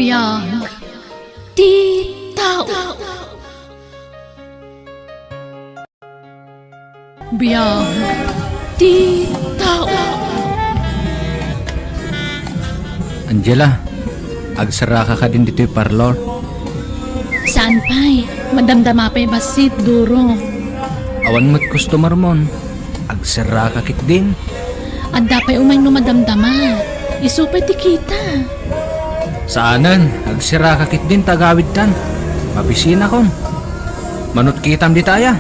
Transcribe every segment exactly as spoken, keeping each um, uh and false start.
Biag ti tao. Biag ti tao. Angela, agserraka kadin ditoy parlor? Saan pay? Madamdama pay bassit, Duro. Awan met customer mon. Agserraka ketdin. Adda pay umay no madamdama. Isu pay ti kita. Saanen, agserraka ketdin ta agawidtan. Mabisinakon. Manut kitam dita aya?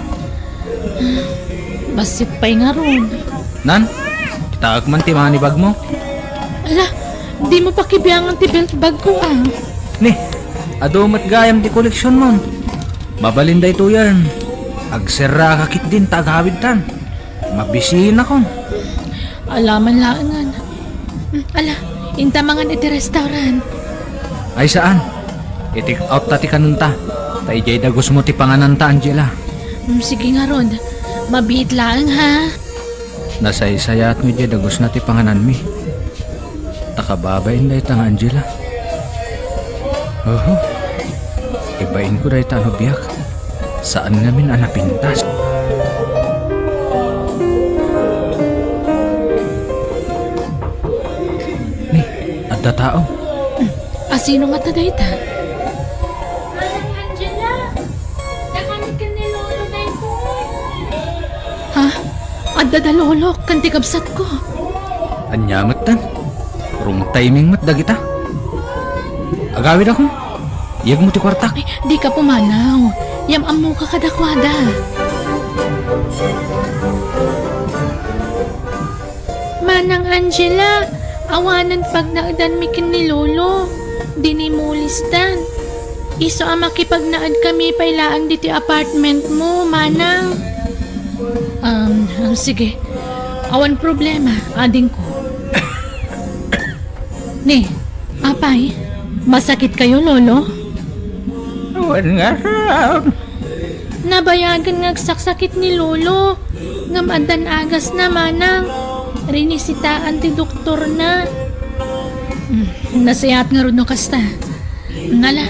Bassit pay ngarud. Nan, kitaek man ti manibagmo. Ala, dimo pakibiangan ti belt bagko, ah. Ni, adu met gayam ti koleksionmon. Mabalin daytoyen. Agserraka ketdin ta agawidtan. Mabisinakon. Ala man laengen. Hmm, ala, inta mangan iti restaurant. Ay, saan. I-take out ta ti kanenta. Ta idiay dagusmo ti pangananta, Angela. Hmm, sige ngarud. Mabiit laeng, ha? Nasaysayaat no idiay dagusna ti pangananmi. Ta kababain dayta nga Angela. Oho. Ibainko dayta a biag. Saan ngamin a napintas. Ni, adda tao. A, sino ngata dayta? Manang Angela, dakami ken ni Lolo daytoy. Ha? Adda da Lolo ken ti kabsatko. Ania metten? Wrong timing met dagita. Agawidakon. Iyegmo ti kuartak. Ay, dika pumanaw. Yam-ammoka kadakuada. Manang Angela, awanen pagnaedanmi ken ni Lolo. Dinimulisdan. Isu a makipagnaedkami pay laeng ditoy apartmentmo, Manang. Um, um, sige. Awan problema, adingko. Ni, apay, masakit kayo, Lolo? Wen ngarud. Nabayagen nga agsaksakit ni Lolo, ngem addan agasna, Manang. Rinisitaan ti doktorna. Hmm, nasayaat ngarud no kasta. Nala,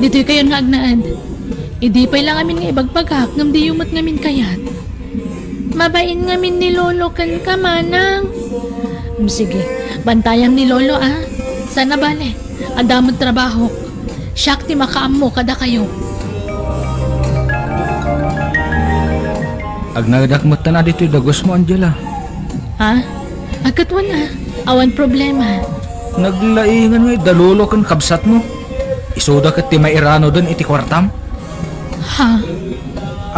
ditoy kayon nga agnaed. Idi pay la ngamin nga ibagbagak, ngem diyo met ngamin kayat. Mabain ngamin ni Lolo kenka, Manang. Hmm, sige, bantayam ni Lolo, a. Saan a bale, adda met trabahok. Siak ti makaammo kadakayo. Agnaedak metten a ditoy dagusmo, Angela. Ha? Agkatwan a, awan problema. Naglaingan nga adda Lolo ken kabsatmo. Isuda ket ti mairanoden iti kuartam. Ha?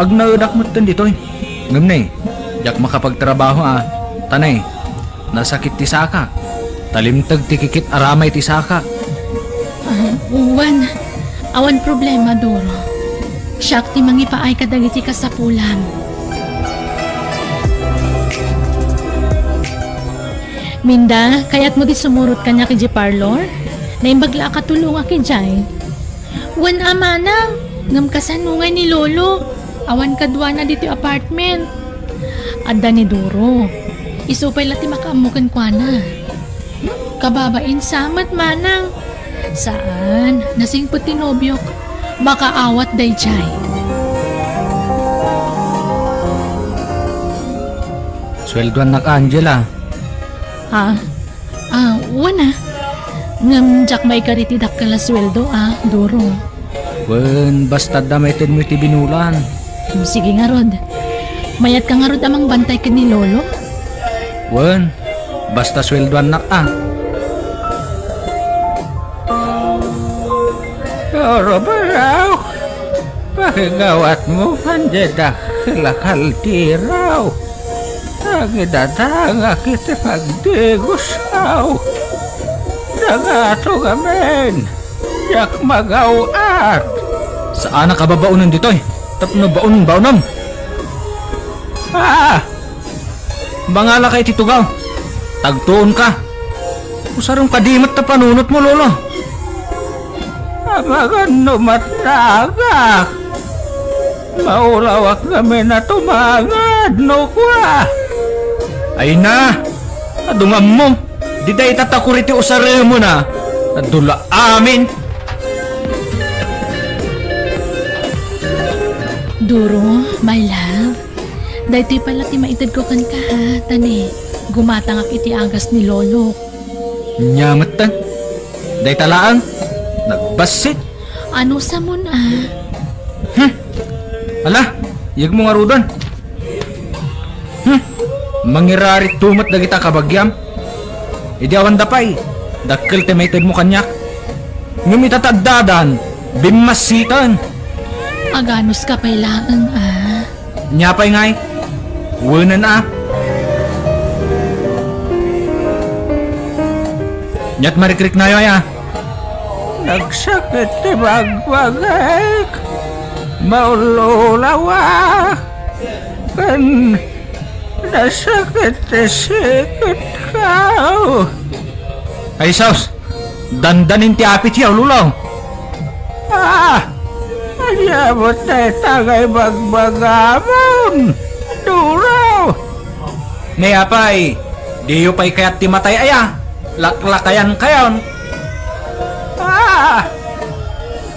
Agnaedak metten ditoy. Ngem ne, diak makapagtrabaho a. Ta ne, nasakit ti sakak. Talimteg ti kikit-aramay ti sakak. Ah, wen, awan problema, Duro. Siak ti mangipaay kadagiti kasapulam. Minda, kayatmo ti sumurot kaniak idiay parlor? Naimbag la a katulongak idiay. Wen a, Manang, ngem kasano ngay ni Lolo? Awan kaduana ditoy apartment. Adda ni Duro. Isu pay la ti makaammo kenkuana. Kababain sa met, Manang. Saan, nasingpet ti nobiok. Makaawat daydiay. Sueldoannak, Angela. Ha? Ah, wen a. Ngem diak maikari ti dakkel a sueldo a, Duro. Wen, basta adda maitedmo iti binulan. Hmm, sige ngarud. Mayatka ngarud a mangbantay ken ni Lolo? Wen, basta sueldoannak a. Duro, baraw. Pakigawatmo man diay dakkel a kaldero. Nangidatangak iti pagdigos, aw. Dangato ngamin, diak magaw-at. Saanak a babaonen ditoy tapno baon-baonem. Ah! Mangalaka iti tugaw. Tagtuonka. Usarem kadi met ta panunotmo, Lolo. Amangan no matnagak. Maulawak ngamin a tumangad no kua. Ay na, adungammo. Dida ita takuri ti usaremon a. Nadula amin. Duro, my love. Daytoy pay la ti maitedko kenka, ha, ta ni, gumatangak iti agas ni Lolo. Nia metten? Dayta laeng? Nagbassit? Ano samon, a? Hmm. Ala, yegmo ngaruden. Hmm. Mangiraritto met dagita kabagiam. Idi awanda pay, dakkel ti maitedmo kaniak. Ngem ita ta addadan, bimmassiten. Aganuska pay laeng, a. Nia pay ngay? Wenen a. Niat marikriknayo aya? Nagsakit ti bagbagik. Maululawak. Ken nasakit ti siketko. Ay sus! Dandanin ti apityo, Lolo. Ah! Ania met dayta nga ibagbagamon, Duro? Ni apay, diyo pay kayat ti matay aya? Laklakayankayon. Ah!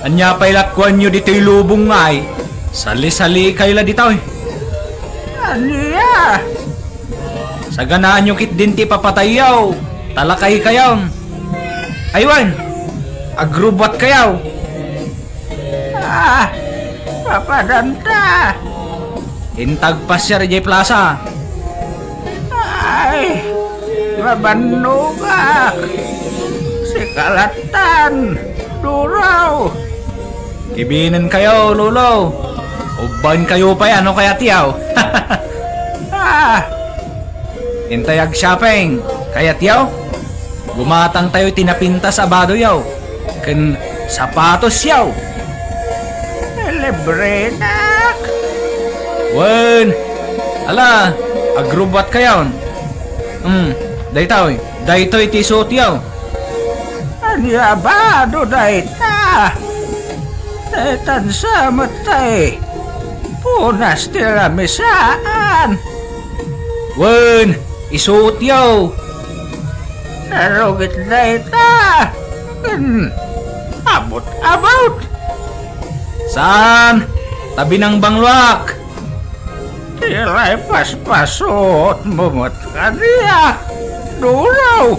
Ania pay lakuanyo ditoy lubong ngay? Sali-salikayo la ditoy. Ania? Saganaanyo ketdin ti papatayyo, ta lakaykayon. Ay wen, agrubbuatkayo. Ah, papadanta. Inta agpasiar idiay plasa. Ay, mabannogak. Sika lattan, Duro. Kibinenkayo, Lolo. Ubbaenkayo pay no kayatyo. Ah! Intay ag-shopping. Kayatyo? Gumatangtayo iti napintas a badoyo ken sapatosyo. Librenak? Wen. Ala, agrubbuatkayon. Hmm, daytoy. Daytoy ti isuotyo. Ania a bado dayta? Daytan sa met tay punas ti lamisaan. Wen, isuotyo. Narugit dayta. Ken abut-abut. Saan? Ta binangbangloak. Ti lay paspasuotmo met kaniak, Duro.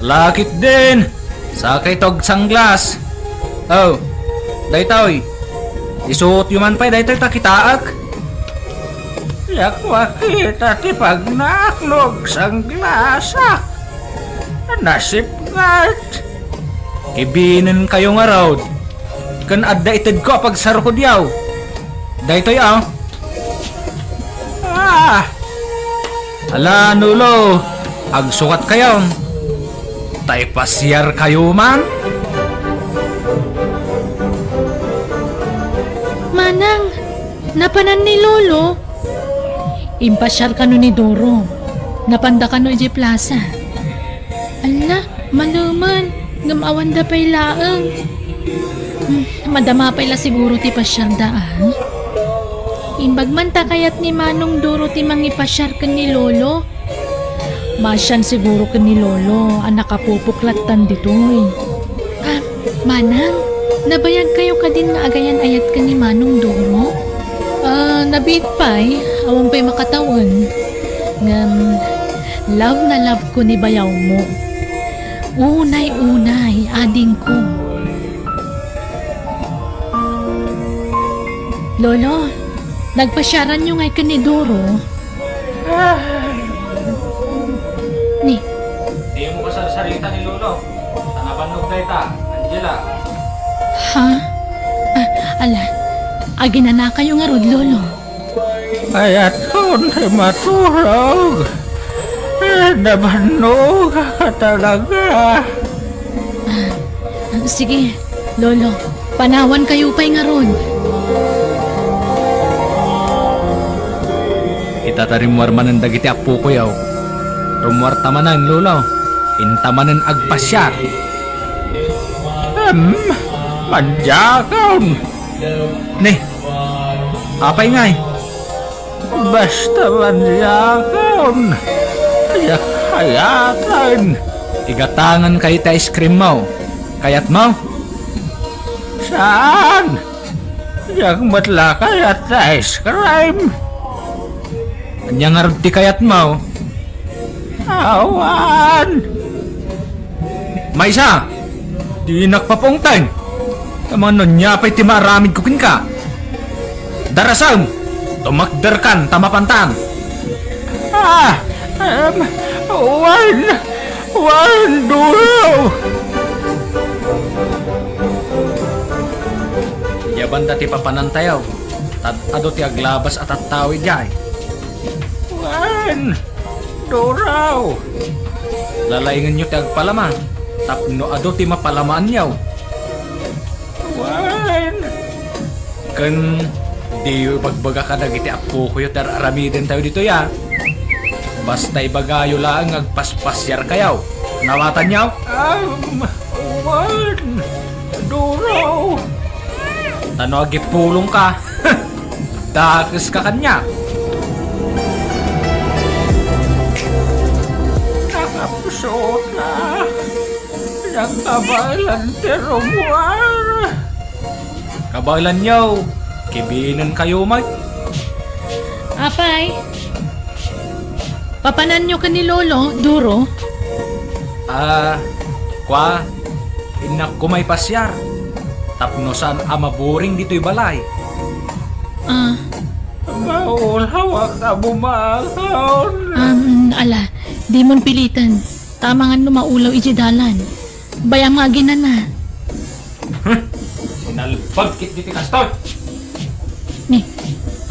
Lakit din. Sakayto agsanglas. Oh, daytoy. Isuotyo man pay daytoy ta kitaek. Diak makita ti pagnaak no agsanglasak. Nasipnget. Kibinenkayo ngarud. Ken adda itedko a pagsarukodyo. Daytoy a. Ah! Ala, Lolo, agsukatkayo. Ta ipasiarkayo man. Manang, napanan ni Lolo? Impasiar kano ni Duro? Napanda kano idiay plasa? Ala, malemen, ngem awanda pay laeng. Hmm, madama pay la siguro ti pasiarda, a? Imbag man ta kayat ni Manong Duro ti mangipasiar ken ni Lolo. Maasian siguro ken ni Lolo a nakapupok lattan ditoy. Ah, Manang, nabayagkayo kadin nga agayan-ayat ken ni Manong Duro? Ah, nabiit pay, awan pay makatawen. Ngem, love na love ko ni bayawmo. Unay-unay, adingko. Lolo, nagpasiaranyo ngay ken ni Duro? Ni? Dimo kasarsarita ni Lolo. Ta nabannog dayta, Angela. Ha? Ah, ala, aginanakayo ngarud, Lolo? Ayatkon ti maturog. Eh, nabannog ka talaga. Ah, ah, sige, Lolo, panawankayo pay ngarud. Ita ta rimmuar manen dagiti appokoyo. Rummuarta manen, Lolo. Inta manen agpasiar. Em, mandiakon. Ni, apay ngay? Basta mandiakon. Diak kayaten. Igatangankayo ti ice cream mo. Kayatmo? Saan? Diak met la kayat ti ice cream. Ania ngarud ti kayatmo? Awan. Maysa, dinak papaungtan. Tamangno ania pay ti maaramidko kenka. Darasem, tumakderkan ta mapantan. Ah, em, wen, wen, duraw. Ania banda ti papanantayo? Tad-adu ti aglabas a tattao idiay. Wen, duraw. Lalaingenyo ti agpalama tapno adu ti mapalamaanyo. Wen. Ken diyo ibagbaga kadagiti appokoyo ti ar-aramidentayo ditoy a. Basta ibagayo laeng nga agpaspasiarkayo. Nawatanyo? Am, wen, duraw. Ta no agipulongka, dakeska kaniak. Nakapsota. Nagkabaelan ti rummuar. Kabaelanyo, kibinenkayo met. Apay, papananyo ken ni Lolo, Duro? Ah, kua, innak koma ipasiar. Tapno saan a maburing ditoy balay. Ah. Maulawak a bumangon. Um, ala, dimon piliten. Tamangan no maulaw idiay dalan. Bayam nga aginana. Huh? Sinalbag ketdi ti kastoy. Ni,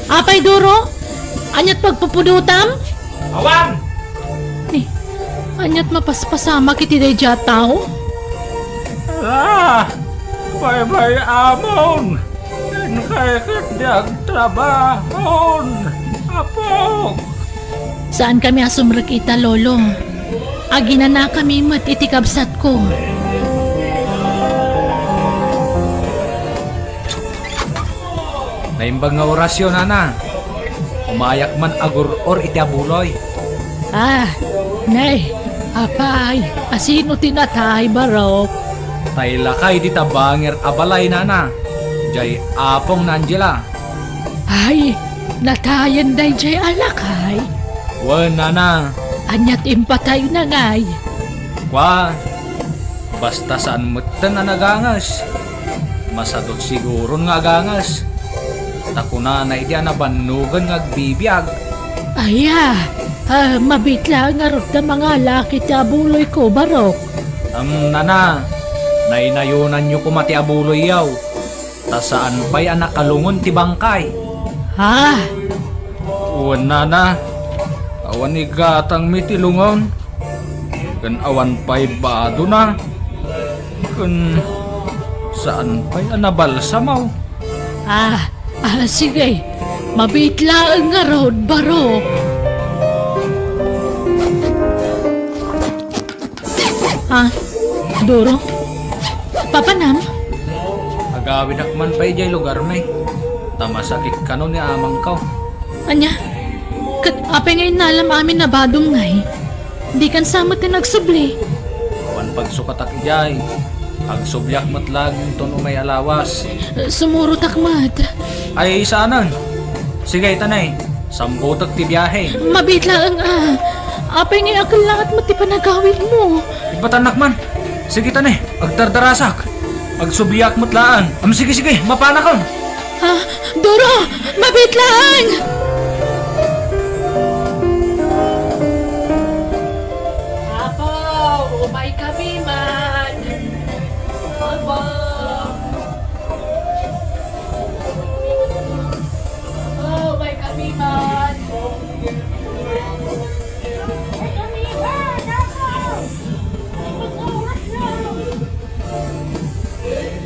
apay, Duro? Aniat pagpupudotam? Awan! Ni, aniat mapaspasamak iti daydiay a tao? Ah! Baybay-amon! Inkay ketdi agtrabahon, apok! Saankami a sumrek ita, Lolo. Aginanakami met iti kabsatko. Naimbag nga orasyo, nana. Umayak man agur-or iti abuloy. Ah, nay, apay, asino ti natay, Barok? Tay lakay dita bangir a balay, nana. Jay apong na Angela. Ay, natayen dayjay a lakay? Wen, nana. Ania ti impatayna ngay? Kua, basta saan metten a naganges. Masadut siguron nga aganges. Ta kunana idi a nabannogen nga agbibiag. Aya, ah, mabiit laeng ngarud ta mangalak iti abuloyko, Barok. Em, nana, naynayonanyo koma ti abuloyyo. Ta saan pay a nakalungon ti bangkay. Ha? Wen, nana, awan igatangmi ti lungon, ken awan pay badona, ken saan pay a nabalsamo. Ah, ah, sige. Mabiit laeng ngarud, Barok. Ah, Duro? Papanam? Agawidak man pay jay lugarmi. Ta masakit kano ni amangko. Ania? Ket apay nga innalam amin a badom ngay? Dikan sa met ti nagsubli. Awan pagsukatak idiay. Agsubliak met laeng inton umay a lawas. Sumurotak met. Ay, saanen. Sige, ita ne. Sambutek ti biahe. Mabiit laeng a. Apay nga akellaat met ti panagawidmo? Ipatannak man. Sige, ita ne. Agdardarasak. Agsubliak met laeng. Am, sige, sige. Mapanakon. Ha? Duro! Mabiit laeng! Apo, umay kami man. Apo. Apo, umay kami man.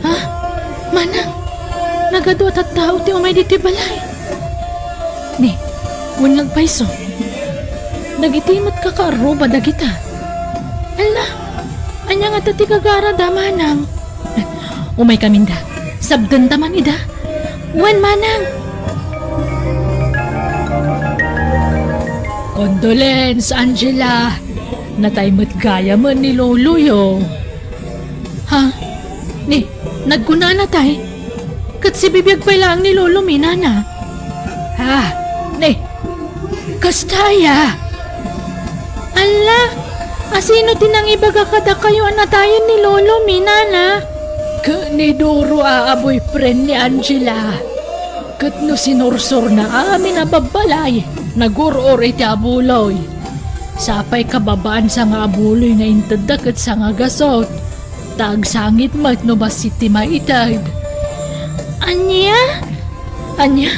Ha? Manang, nagadu a tattao ti umay ditoy balay. Ni, wen nga agpayso. Dagiti met kakaarruba dagita. Ala, ania ngata ti gagarada, manang? Umay kaminda. Sabdenta man ida. Wen, manang. Condolence, Angela. Natay met gayamen ni loloyo. Ha? Ni, nagkunana tay? Ket sibibiag pay laeng ni Lolo mi, nana. Ah, ne, kasta aya? Alla, asino ti nangibaga kadakayo a natayen ni Lolo mi, nana? Ket ni Doro a, a boyfriend ni Angela. Ket no sinursorna amin a babbalay, nagur-or iti abuloy. Sapay kababaan sanga abuloy nga intedda ket sangagasut, ta agsangit met no bassit ti maited. Ania? Ania?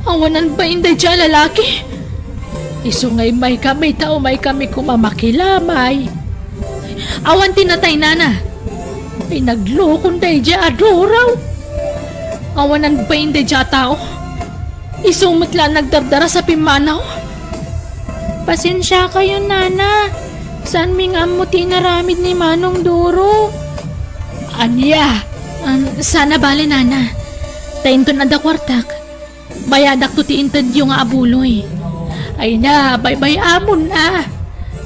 Awanan bain daydiay a lalaki? Isu nga immaykami ta umaykami koma makilamay. Awan ti natay, nana. Ay, naglukon daydiay a Doro. Awanan bain daydiay a tao. Isu met la a nagdardaras a pimmanaw. Pasensiakayo, nana. Saanmi nga ammo ti inaramid ni Manong Doro. Ania? Um, saan a bale, nana. Ta inton adda kuartak, bayadakto ti intedyo nga abuloy. Ay na, baybay-amon a.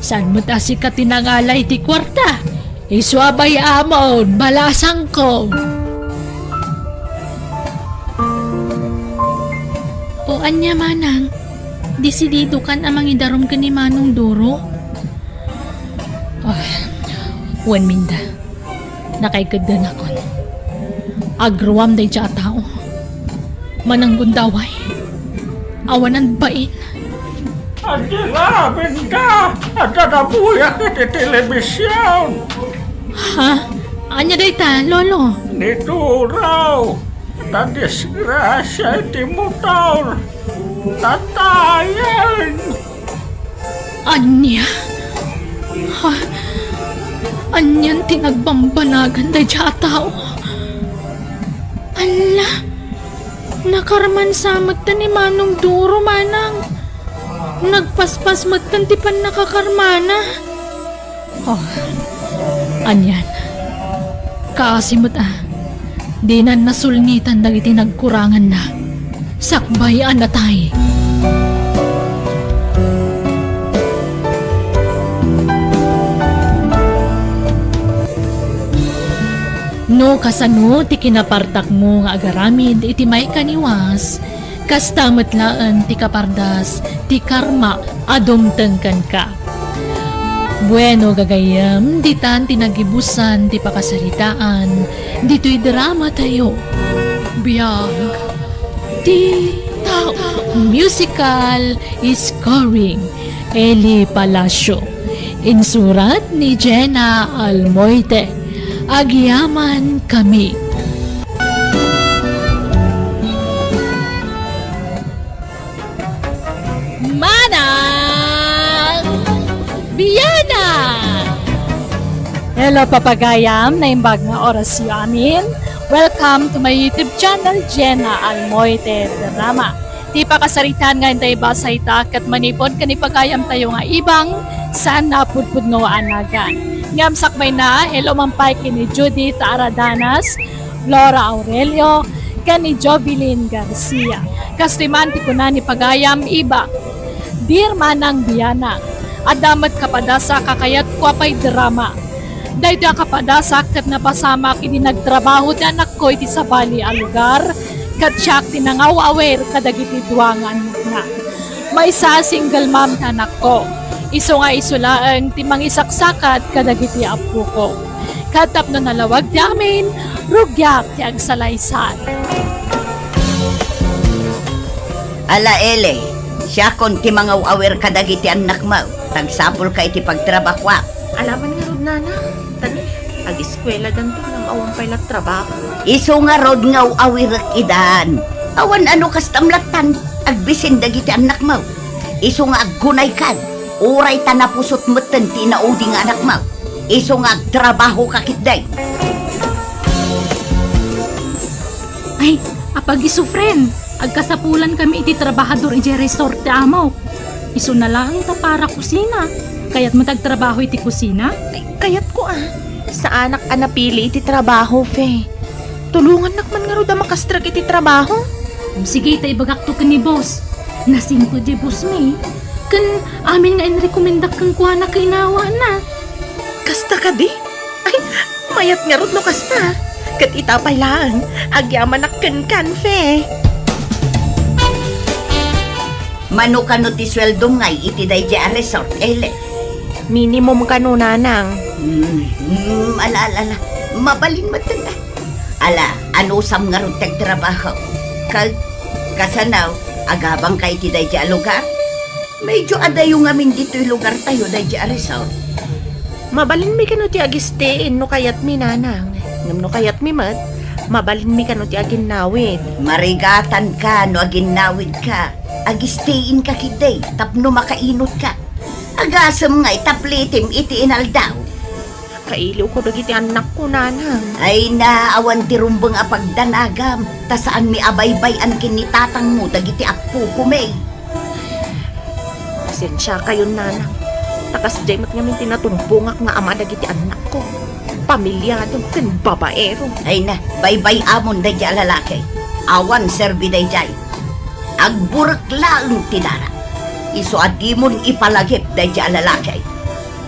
Saan met a sika ti nangala iti kuarta? Isu a bay-amon, balasangko. O ania, manang, desididokan a mangidarum ken ni Manong Doro? Ah, wen, Minda, nakaikeddennakon. Agruam daydiay a tao. Mananggundaway. Awanan bain. Agiramin ka! Adda nabuyak iti telebision! Ha? Ania dayta, Lolo? Ni Doro! Nadisgrasia iti motor! Natayen! Ania? Ha? Anian ti nagbambanagan daydiay a tao? Alla! Nakarmansa metten ni Manong Doro, manang. Nagpaspas metten ti pannakakarmana. Oh, anian? Kaasi met a, dinan nasulngitan dagiti nagkuranganna. Sakbay a natay. No kasano ti kinapartakmo nga agaramid iti maikaniwas, kasta met laeng ti kapardas ti karma a dumteng kenka. Bueno, gagayyem, ditan ti nagibusan ti pakasaritaan ditoy dramatayo. Biag ti tao. Musical scoring, Eli Palacio. Insurat ni Jenna Almoite. Agyaman kami. Manang Biana! Hello, papagayam, naimbag nga orasyo amin. Welcome to my YouTube channel, Jenna Almoite Drama. Ti pakasaritaan nga intay basa ita ket manipud ken ipagayamtayo nga ibang saan a pudpudno a nagan. Ngem sakbayna, hello man pay ken ni Judith Aradanas, Flora Aurelio, ken ni Jovelyn Garcia. Kastoy man ti kuna ni pagayam iba, Dear Manang Bianang, adda met kapadasak a kayatko a pay drama. Daytoy a kapadasak ket napasamak idi nagtrabaho ti anakko iti sabali a lugar, ket siak ti nangaw-awir kadagiti dua nga annakna. Maysa a single mom ti anakko. Isu nga isu laeng ti mangisaksakat kadagiti appoko. Ket tapno nalawag ti amin, rugiak ti agsalaysay. Ala, Eli, siakon ti mangaw-awir kadagiti annakmo. Tagsapulka iti pagtrabahoak. Alaman ngarud, nana, tani, agiskueladanto ngem awan pay la trabaho. Isu ngarud nga aw-awirek idan. Awan a no kastam lattan, agbisin dagiti annakmo. Isu nga aggunaykan, uray ta napusot metten ti inaudi nga anakmo. Isu nga agtrabahoka ketdi. Ay, apag-isu, friend. Agkasapulankami iti trabahador idiay resort ti amok. Isuna laeng ta para kusina. Kayatmo ti agtrabaho iti kusina? Ay, kayatko a. Saanak a napili iti trabaho, Fe. Tulongannak man ngarud a makastrek iti trabaho. Sige, ta ibagakto ken ni boss. Nasingpet diay boss mi. Ken amin nga inrekomendak kenkuana kaynawana. Kasta kadi? Ay, mayat ngarud no kasta. Ket ita pay laeng, agyamanak kenkan, Fe. Mano kano ti sueldom ngay iti daydiay a resort, Ele? Minimum kano, Nanang. Hmm, hmm, ala, ala, ala. Mabalin met, ala. Ala, anusam ngarud ti agtrabaho? Ket kasano, agabangka iti daydiay a lugar? Medyo adayo ngamin ditoy lugartayo daydiay a resort. Mabalinmi kano ti agistay no kayatmi, Nanang. Ngem no kayatmi met, mabalinmi kano ti aginnawid. Marigatanka no aginnawidka. Agistayka ketdi tapno makainutka. Agasem ngay ta plitim iti inaldaw. Kailiwko dagiti annakko, Nanang. Ay na, awan ti rumbeng a pagdanagam, ta saanmi a baybay-an ken ni tatangmo dagiti appokomi. Pasensiakayon, Nanang. Ta kasdiay met ngamin ti natumbongak nga ama dagiti annakko. Pamiliado ken babaero. Ay na, baybay-amon daydiay a lalaki. Awan serbi daydiay. Agburek laeng ti dara. Isu a dimon ipalagip daydiay a lalaki.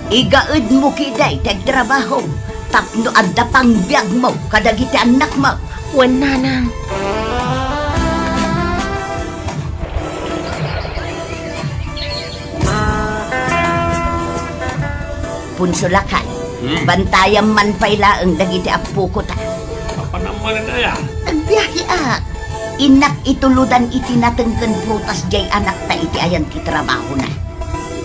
Igaedmo ketdi ti agtrabahom tapno adda pangbiagmo kadagiti annakmo. Wen, Nanang. Punso, lakay. Hmm. Bantayam man pay laeng dagiti appoko ta. Apan ammo aya? Agbiahiak. Innak ituludan iti nateng ken prutas diay anakta iti ayan ti trabahona.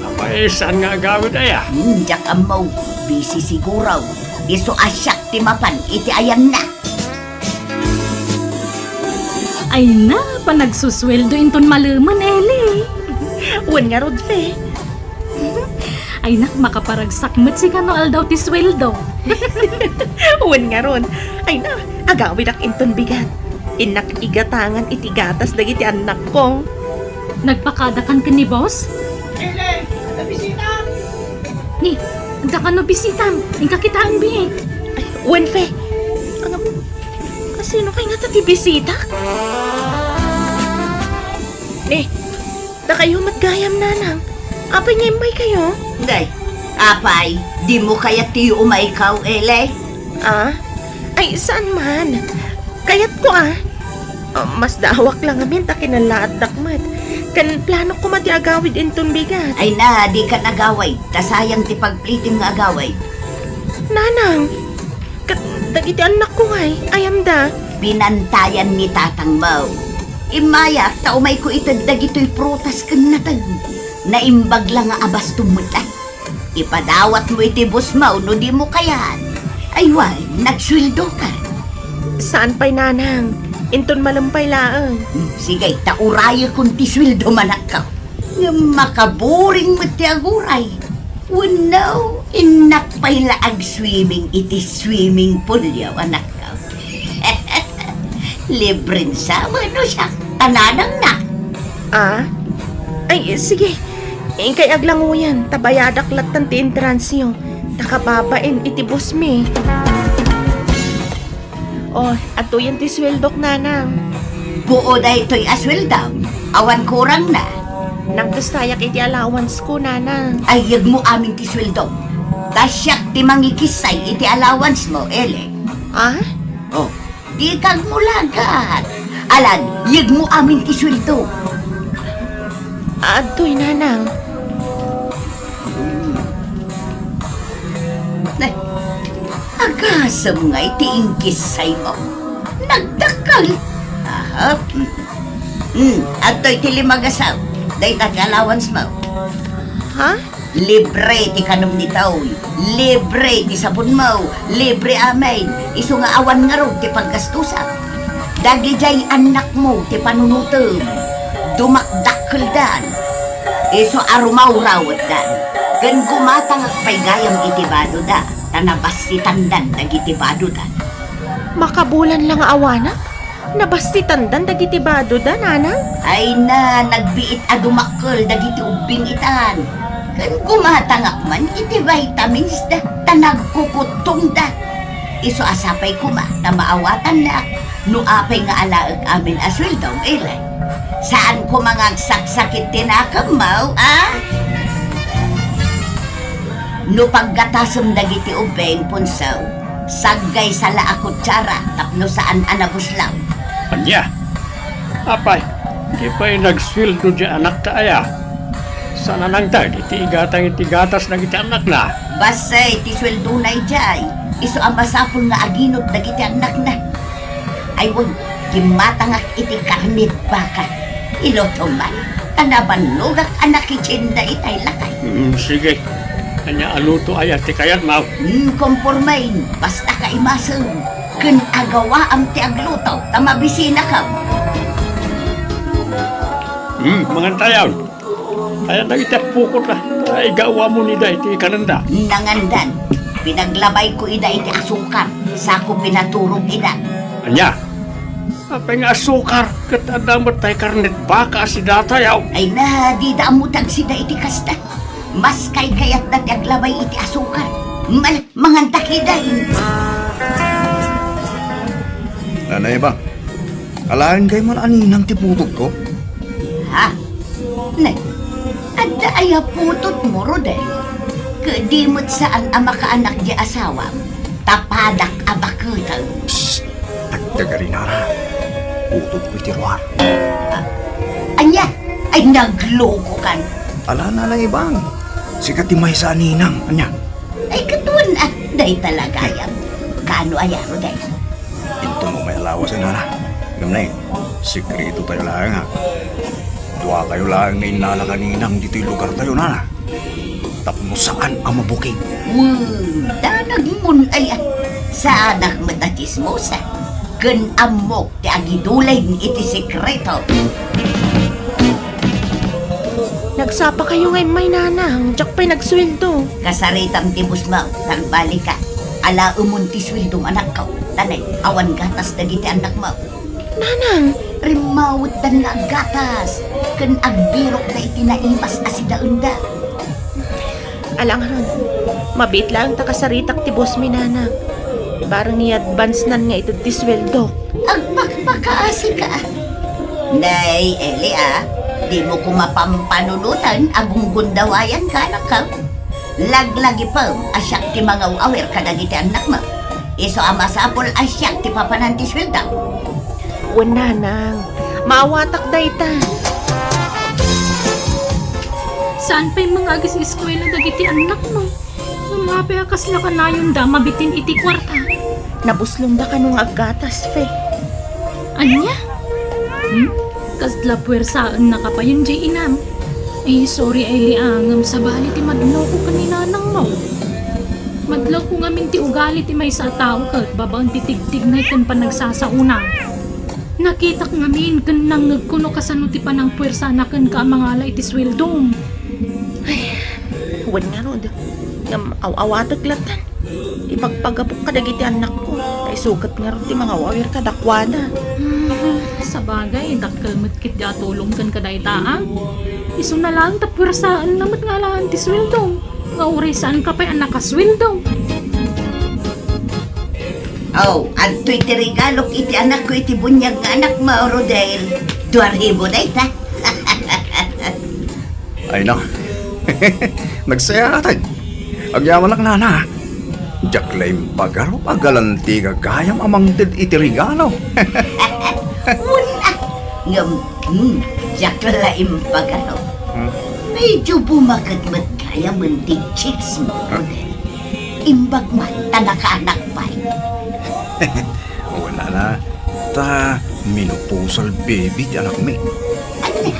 Apay, saan nga agawid aya? Hmm, diak ammo. Busy siguro. Isu a siak ti mapan iti ayanna. Ay na, panagsusueldo inton malemen, Eli. Wen ngarud, Fe. Ay na, makaparagsak met sika no aldaw ti sueldo. Wen ngarud. Ay na, agawidak inton bigat. Innak igatangan iti gatas dagiti annakko. Nagpakadakan ken ni boss? Ele, adda bisita! Ni, adda kano bisitam? Inka kitaen, bi. Ay, wen, Fe. Ano, kasino kay ngata ti bisita? Ni, dakayo met gayam, Nanang. Apay nga immaykayo? Day, apay, dimo kayat ti umaykaw, Ele? Ah? Ay, saan man. Kayatko, ah. Ah, masdaawak la ngamin ta kinalaatdak met. Ken planok koma ti agawid inton bigat. Ay na, dika agawid, ta sayang ti pagplitim nga agawid. Nanang, ket dagiti annakko ngay, ayanda? Binantayan ni tatangmo. Immayak ta umayko ited dagitoy prutas ken nateng. Naimbag la nga abastom met, ah. Ipadawatmo iti bossmo no dimo kayat. Ay wen, nagsueldoka. Saan pay, Nanang. Inton malem pay laeng. Hmm, sige, ta urayekon ti sueldom, anakko. Ngem makaburing met ti aguray. Wenno, innak pay la agswimming iti swimming poolyo, anakko. Libren sa wenno siak a nanangna. Ah? Ay, sige. Inkay aglanguyan, ta bayadak lattan ti entransyo. Ta kababain iti bossmi. Oh, adtoyen ti sueldok, Nanang. Buo daytoy a sueldom. Awan kurangna. Nagdusayak iti allowance ko, Nanang. Ay, yegmo amin ti sueldom. Ta siak ti mangikissay iti allowance mo, Ele. Ah? Oh, dika agmulagat. Alan, yegmo amin ti sueldo. Adtoy, Nanang. Nay, agasem ngay ti inkissaymo. Nagdakkel. Aha. Hmm, adtoy ti lima nga sao. Dayta ti allowance mo. Ha? Libre ti kanom ni Toy. Libre ti sabonmo. Libre amin. Isu nga awan ngarud ti paggastusak. Dagidiay annakmo ti panunotem. Dumakdakkeldan. Isu a rumawrawetdan. Ken gumatangak pay gayam iti badoda. Ta nabassitandan dagiti badoda. Makabulan la nga awanak? Nabassitandan dagiti badoda, Nanang? Ay na, nagbiit a dumakkel dagiti ubbing itan. Ken gumatangak man iti vitamins da, ta nagkukuttongda. Isu a sapay koma ta maawatannak no apay nga alaek amin a sueldom, Eli. Saan koma nga agsaksakit ti nakemmo, a? No paggatasem dagiti ubbing, Punsaw, Saggaysa la a kutsara tapno saan a nabuslaw. Ania? Apay, di pay nagsueldo diay anakta aya? Saan a nangted iti igatang iti gatas dagiti annakna? Bassit ti sueldona idiay, isu a masapul nga aginot dagiti annakna. Ay wen, kimmatangak iti karned baka. Ilutom man, ta nabannogak a nakitienda itay lakay. Mm, sige. Ania a luto aya ti kayatmo? Mm, kompormen, basta kaimasem. Ken agawaam ti agluto, ta mabisinakam. Mm, mangantayon. Ayan dagiti apokot, a. Ay, igawamon ida iti kanenda. Nangandan, pinaglabayko ida iti asukar, sako pinaturog ida. Ania? Apay nga asukar, ket adda met tay karned baka a sidatayo. Ay na, dida ammo ti agsida iti kasta. Mas kaykayatda ti aglabay iti asukar. Mal-, manganta ketdin. Nanay ba? Alaen kay man a ninang ti putotko? Ha? Ne, adda aya putotmo, Rodel? Ket di met saan a makaanak di asawam, ta padak a baketem. Psst! Agdagarinara. Putotko iti ruar. Ah, ania? Ay, naglokokan. Ala, Nanay Ibang. Sika ti maysa a ninang. Ania? Ay, ket wen, ah, dayta la gayam. Kaano aya, Rodel? Inton umay a lawasen, nana. Ngem nay, sekreto tayo laeng, ha. Dua kayo laeng nga innalak a ninang ditoy lugar tayo, nana. Tapno saan a mabuking. Wen, danagmon aya. Saanak met a tsismosa. Ken ammok ti agiduling iti sekreto. Nagsapa kayo nga immay, nanang. Diak pay nagsueldo. Kasaritam ti busmo, nagbalika. Alaemon ti sueldom, anakko. Tanay, awan gatas dagiti annakmo. Nanang! Rimmawetdan nga aggatas, ken agbirokda iti naimas a sidaenda. Ala ngarud, mabiit laeng ta kasaritak ti boss mi, nanang. Bareng i-advance-nan nga ited ti sueldok. Agpakpakaasika. Nay, Eli, a, dimo koma pampanunoten a gunggundawayanka, anakko. Laglagipem a siak ti mangaw-awir kadagiti annakmo. Isu a masapul a siak ti papanan ti sueldo. Wen, nanang, maawatak dayta. Saan pay nga agis-eskuela dagiti annakmo? Ngem apay a kasla kanayonda mabitin iti kuarta? Nabuslongda kano nga aggatas, Fe. Ania? Hmm? Kasla puwersaennaka payen diay inam? Ay, sorry, Eli, a, ngem sabali ti madloko ken ni nanangmo. Madloko ngamin ti ugali ti maysa a tao ket babaen ti tigtignay ken panagsasaona. Nakitak ngamin ken nangngegko no kasano ti panangpuwersana kenka a mangala iti sueldom. Ay, wen ngarud. Ngem aw-awatek latta. Ipagpagapok kadagiti annakko, ta isu ket ngarud ti mangaw-awir kadakuada. Ah, sabagay, dakkel met ketdi a tulong kenka dayta, a. Isuna laeng ta puwersaenna met nga alaen ti sueldo, nga uray saanka pay a nakasueldo. Aw, adtoy ti regalok iti anakko iti buniag nga anakmo, Rodel. Dua ribu dayta. Ay, no. Nagsayaaten. Agyamanak, nana. Diak la impagarup a galanti gagayam a mangted iti regalo. Wen, a, ngem, hmm, diak la impagarup. Hmm? Medyo bumaket met gayamen ti chicks mo, Rodel. Imbag man ta nakaanak pay. Wen, nana, ta menopausal baby ti anakmi. Ania?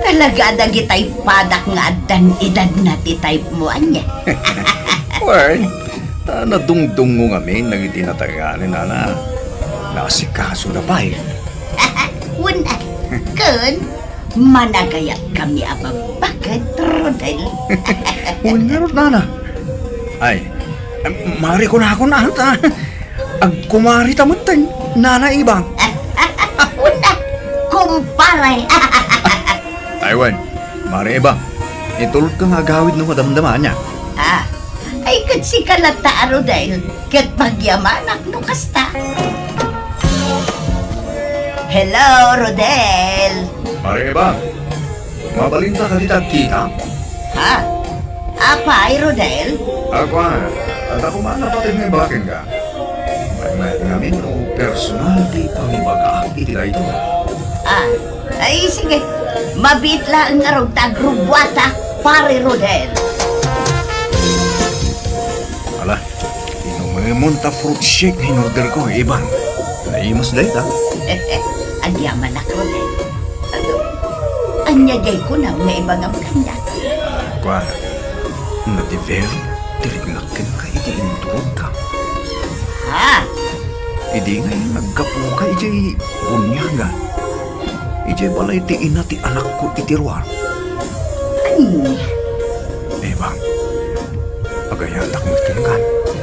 Talaga a dagitay padak nga addan edadna ti type mo, ania? Wen, ta nadungdungngo ngamin dagiti natangani, nana. Naasikasoda pay. Wen, a, ken managayatkami a babbaket, Rodel. Wen ngarud, nana. Ay, em, mari kunakon, ata. Agkumarita metten, Nana Ibang. Wen, a, kumpare. Ay, wen, Mari Ibang, itulka nga agawid no madamdama, ania? Ah, ay, ket sika latta a Rodel, ket pagyamanak no kasta. Hello, Rodel. Mari Ibang, mabalinta kadi ti agkita? Ha? Apay, Rodel? Agwan, Adda koma napateg nga ibaga kenka. Maymayat ngamin no personal ti pangibagaak iti daytoy. Ah, ay, sige. Mabiit laeng ngarud ta agrubbuata, Pare Rodel. Ala, inumemon ta fruit shake nga in-order ko, Ibang. Naimus dayta. Agyamanak, Rodel. Adu, ania diay kunam nga ibagam kaniak? Kua, na-develop ti riknak kenka iti inturogka. Ha? Idi ngay naggapuka idiay buniagan, idiay balay ti ina ti anakko iti ruar. Ania? Ebang, agayatak met kenka.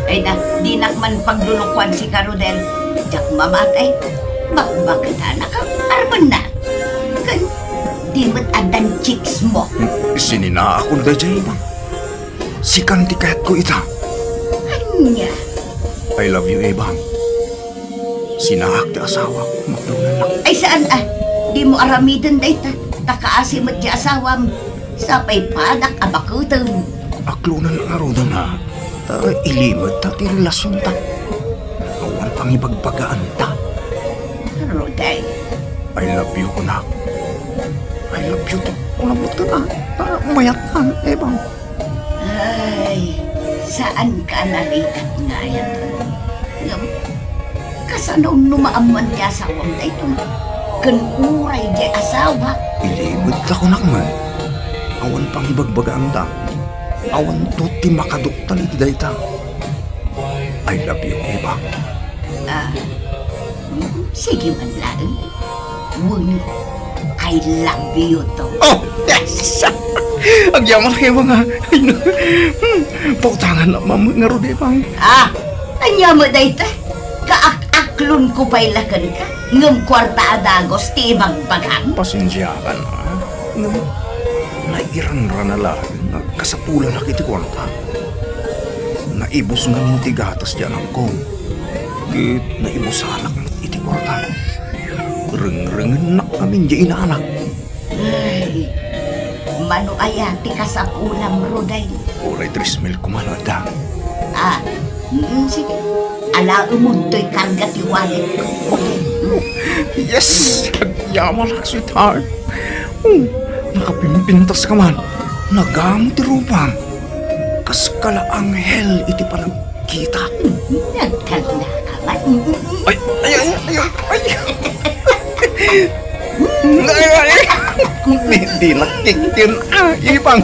Ay na, dinak man paglulukuan sika, Rodel. Diak mamatay. Bakbaketanak a armenna. Ken, di met addan chicks mo. Sininaakon daydiay, Ebang. Sikan ti kayatko ita. Ania? I love you, Ebang. Sinaak ti asawak, maklonan. Ay, saan a? Dimo aramiden dayta. Ta kaasi met ti asawam. Sapay padak a bakutem. Aklonan ngaruden a. Ta ilimedta ti relasionta. Awan pangibagbagaanta. Rodel. I love you, kunak. I love you too. Kunam met kenka. Ta mayat ka, Ebang. Ay, saanka a narigat ngay. Ngem, kasano no maammoan ti asawam daytoy? Ken uray diay asawak. Ilimedta kunak met. Awan pangibagbagaanta. Awanto ti makaduktal iti dayta. I love you, Ebang. Ah, mm, sige man laeng. Wenno, I love you too. Oh, yes! Agyamanak, Ebang, a. Ay, no. Hmm, pautangan na, ma'am, ngarud, Ebang. Ah, ania met dayta? Kaak-aklonko pay la kenka, ngem kuarta a dagus ti ibagbagam? Pasensiakan, a. Ngem, nairanrana laeng nga kasapulanak iti kuarta. Naibus ngamin ti gatas ti anakko. Ket naibusanak met iti kuarta. Rengrengennak ngamin diay inaanak. Ay, mano aya ti kasapulam, Rodel? Uray tres mil koma no adda. Ah, mm, sige. Alaemon toy karga ti walletko. Yes! Agyamanak, sweetheart. Hmm, nakapimpintas ka man. Nagamo ti rupam. Kas ka la anghel iti panagkitak. Nagkalla ka man. Ay, ay, ay, ay, ay. Ay, ay. Di, di nakikkin. Ah, Ebang.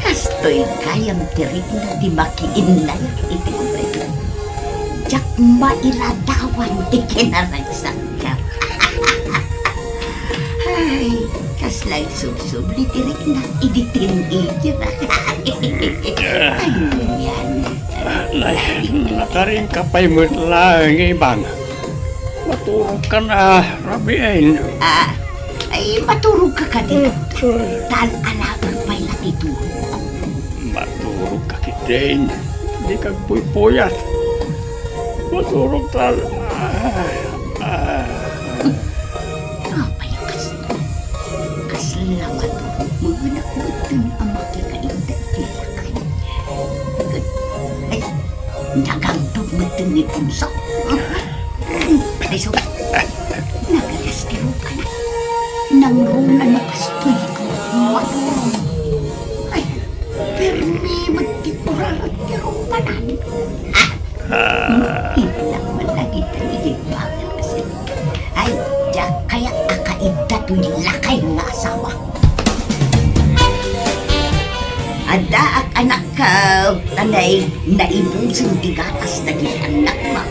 Kastoy gayam ti rikna ti makiinnayak iti ubay. Diak mailadawan ti kinaragsanka. Ay, kasla subsubli ti rikna idi teenager. Ay, yan. Nay, nakarinka pay met laeng, Ebang. Maturogkan a rabiin. Ah, ay, maturogka kadi. Tal-alagan pay la ti turog. Maturogka ketdin. Dika agpuypuyat. Maturog tal-, ah, ah. Apay kasta? Kasla maturog, manak metten a makikainda iti lakay. Ay, nagangtog metten ni Punso. Ay, sus. Nagalas ti rupana. Nangruna na kastoy ko maturog. Ay, permi met ti kurarat ti rupanan. Ah. Itlak man lagi ta igibagan kasi. Ay, diak kayat a kaidda toy lakay nga asawa. Addaak anakko, ta nay, naibusen ti gatas dagiti annakmo.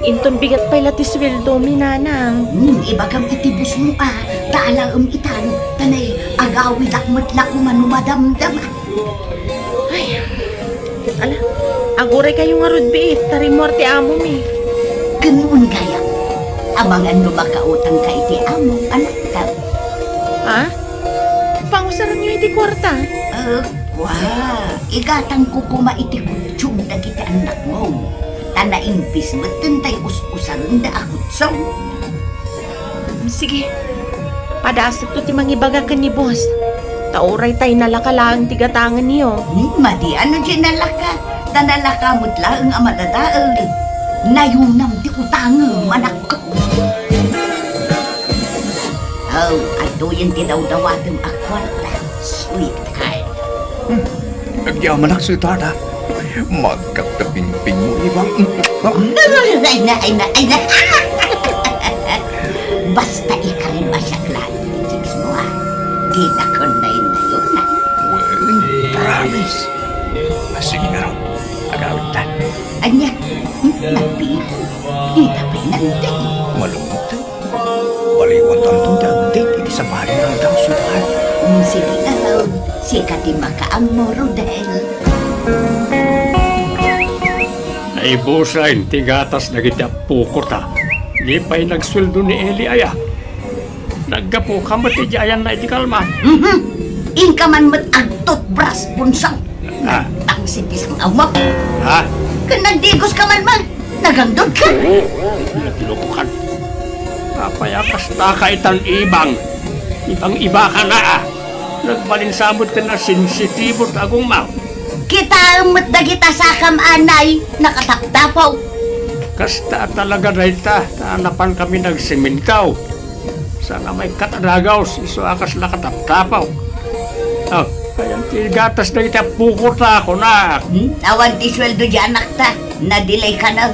Inton bigat pay la ti sueldomi, nanang. Hmm, ibagam iti bossmo a, ta alaem itan, ta nay, agawidak met la koma no madamdama. Ay, ala, aguraykayo ngarud biit, ta rimmuar ti amomi. Ken gayam, amangan no makautangka iti amo, anakko. Ha? Pangusaranyo iti kuarta? Ah, kua, igatangko koma iti kutsum dagiti annakmo. Ta naimbis metten tay us-usarenda a kutsum. Sige. Adasekto ti mangibaga ken ni boss. Ta uray tay nalaka laeng ti gatangenyo. Hmm, madi ano di nalaka? Ta nalaka met laeng a madadael. Nayunam ti utangem, anakko. Oh, adtoyen ti dawdawatem a kuarta, sweetheart. Hmm. Agyamanak, sweetheart, ha? Magkapta pingping mo, Ibang. Ay na, ay na, ay na. Basta ikarim a siak laeng ti chicks mo, ha? Dita kon nainnayon, ha? Well, promise. Ah, sige ngarud. Agawidta. Ania? Hmm? Nagpili? Dita pay nagdi. Malungkot. Baliwantanto ti agdate iti sabali nga aldaw, sweetheart. Hmm, sige ngarud. Sika ti makaammo, Rodel. Naibusen ti gatas dagiti appokota. Di pay nagsueldo ni Eli aya. Naggapuka met idiay ayanna iti kalman. Mhm. Inka man met agtutbras, Bunso. Ah. Tangsit ti sang-awmo. Ha? Ken nagdigos ka man man. Nagangdod ka. Nagilokokan. Apay a kasta ka itan, Ibang? Ibang-iba ka na, ah. Nagbalin sa met ken a sensitibo ti agongmo. Kitaem met dagita sakam, anay, nakataptapaw. Kasta talaga dayta, ta napan kami nagsemento. Saan a maikkat a dagaw, isu a kasla kataptapaw. Oh, ayan ti gatas dagiti appokota, kunak. Hmm? Awan ti sueldo di anakta. Nadilay ka na.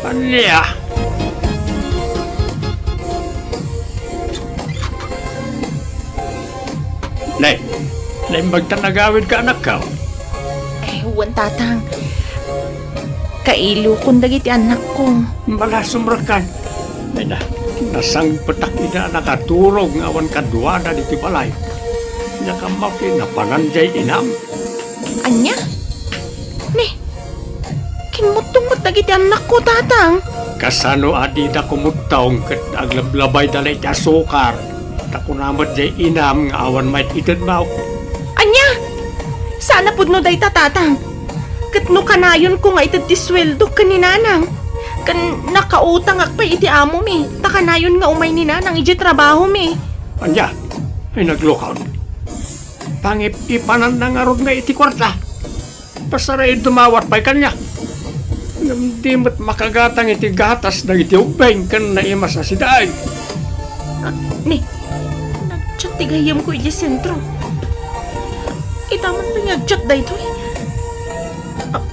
Ania? Nay, naimbag ta nagawid ka, anakko? Eh, wen, Tatang. Kailokon dagiti annakko. Bala, sumrekkan. Nay na, nasangpetak ida a nakaturog nga awan kaduada ditoy balay. Nia, kammaw ti napanan diay inam. Ania? Ni, kinmuttong met dagiti annakko, Tatang. Kasano a dida kumuttong ket aglablabayda la iti asukar? Ta kuna met diay inam nga awan maited-ited, maw. Ania? Saan a pudno dayta, Tatang. Ket no kanayonko nga ited ti sueldok ken ni Nanang, ken nakautangak pay iti amomi, ta kanayon nga umay ni Nanang idiay trabahomi. Ania? Ay, naglukon. Pangip-ipananna ngarud nga iti kuarta. Pasaraid dumawat pay kaniak. Ngem di met makagatang iti gatas dagiti ubbing ken naimas a sidaay. Ah, ni, nag-chat ti gayyemko idiay sentro. Ita man pay nga ag-chat daytoy. Ah,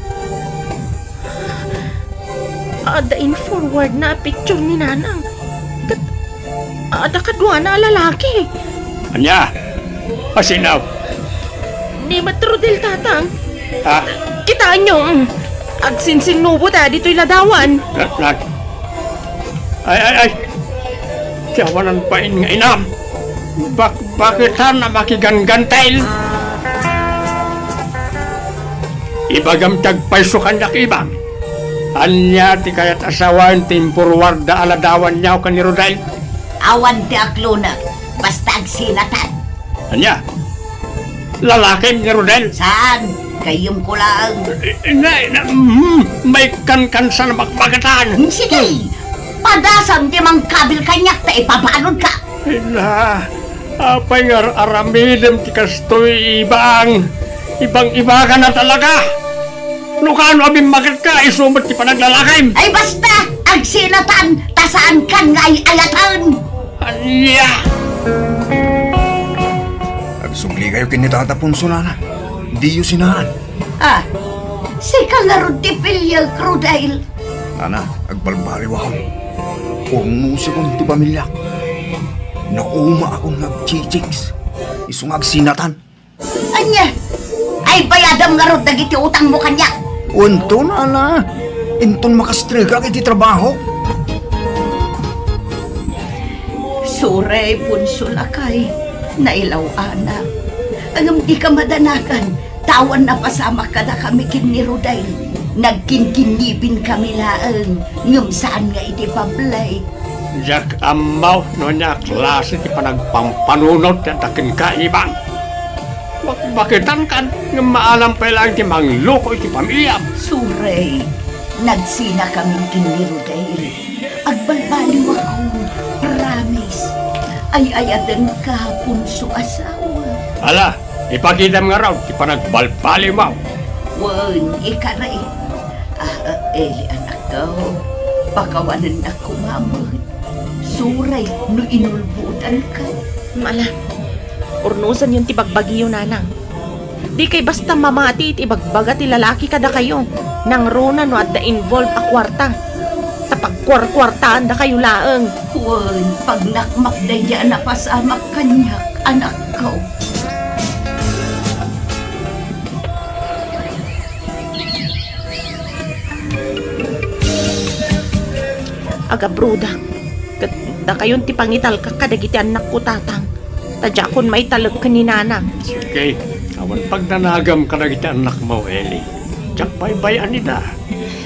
Adda in-forwardna a picture ni Nanang. Ket adda kaduana a lalaki. Ania? Asino? Ni Mat Rodel, Tatang. Ha? Kitaenyo, mm, agsinsinnubo ta ditoy ladawan. Na, na, ay, ay, ay! Ti awanan pay nga inam! Bakbaketan a makiganggantel! Ibagam ti agpayso kaniak, Ibang. Ania ti kayat a sawen ti in-forwardda a ladawanyo ken ni Rodel? Awan ti aklonek, basta agsinatan. Ania? Lalakim ni Rodel? Saan? Gayyemko laeng. Ina, ina, mm, maikkankansan a bakbaketan. Hmm, sige. Padasam ti mangkabil kaniak ta ipabanodka. Ina, apay nga ar-aramidem ti kastoy, Ibang? Ibang-iba ka na talaga. No kano a bimmaketka, isu met ti panaglalakim. Ay, basta! Agsinatan, ta saankan nga ay-ayaten. Ania? Agsubli kayo ken ni Tata Ponso, nana. Diyo sinaan. Ah, sika ngarud ti piliek, Rodel. Nana, agbalbaliwakon. Urnosekon ti pamiliak. Naumaakon nga agchichiks. Isu nga agsinatan. Ania? Ay, bayadam ngarud dagiti utangmo kaniak. Wenton, nana. Inton makastregak iti trabaho. Sorry, Ponso lakay. Nailaw-anak. Ngem dika madanagan. Ta awan napasamak kadakami ken ni Rodel. Nagkinkinnibinkami laeng, ngem saan nga iti public. Diak ammo no ania a klase ti panagpampanunot ti adda kenka, Ibang. Bakbaketankan, ngem maalam pay laeng ti mangloko iti pamiliam. Sorry, nagsinakamin ken ni Rodel. Agbalbaliwakon, promise. ay-ayatenka, Punso asawa. Ala, ipakitam ngarud ti panagbalbaliwmo. Wen, ikari. Ah, Eli, anakko, pakawanennak koma met. Suray no inulbodanka. Ala, urnosenyon ti bagbagiyo, nanang. Dikay basta mamati iti ibagbaga ti lalaki kadakayo. Nangruna no adda involve a kuarta. Ta pagkuarkuartaandakayo laeng. Wen, pagnakmak daydi a napasamak kaniak, anakko. Agabrodak, ket dakayon ti pangitalkak kadagiti annakko, tatang. Ta diakon maitalek ken ni nanang. Sige, awan pagnanagam kadagiti annakmo, Eli. Diak baybay-an ida.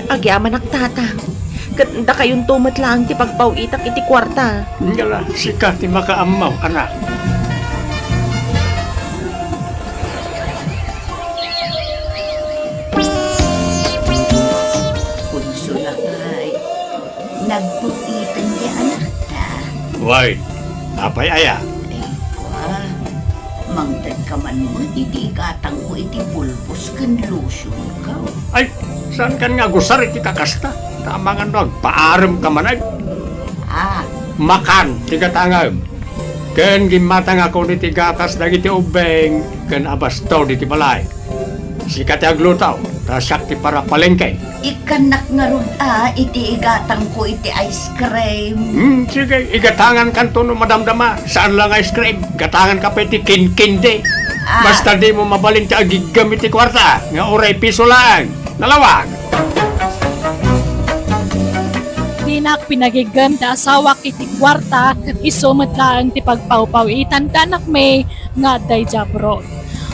Agyamanak, tatang. Ket dakayonto met laeng ti pagpaw-itak iti kuarta. Ngala, sika ti makaammo, anak. Konsola pay, nagput-iten ti anakta. Wen, apay aya? Ay, kua, mangtedka man met iti igatangko iti pulpos ken lotionko. Ay, saankan nga agusar iti kakasta? Ta amangan no agpaaremka manen. Ah. Makan ti gatangem. Ken gimmatangakon iti gatas dagiti ubbing ken abasto diti balay. Sika ti agluto, ta siak ti parapalengke. Ikkannak ngarud a iti igatangko iti ice cream. Hmm, sige, igatangankanto no madamdama. Saan lang ice cream, gatanganka pay ti kinkindi. Ah. Basta dimo mabalin ti agiggem iti kuarta, nga uray piso laeng. Nalawag! Dinak pinagiggem ti asawak iti kuarta, ket isu met laeng ti pagpawpaw-itan ti anakmi nga adda idiay abroad.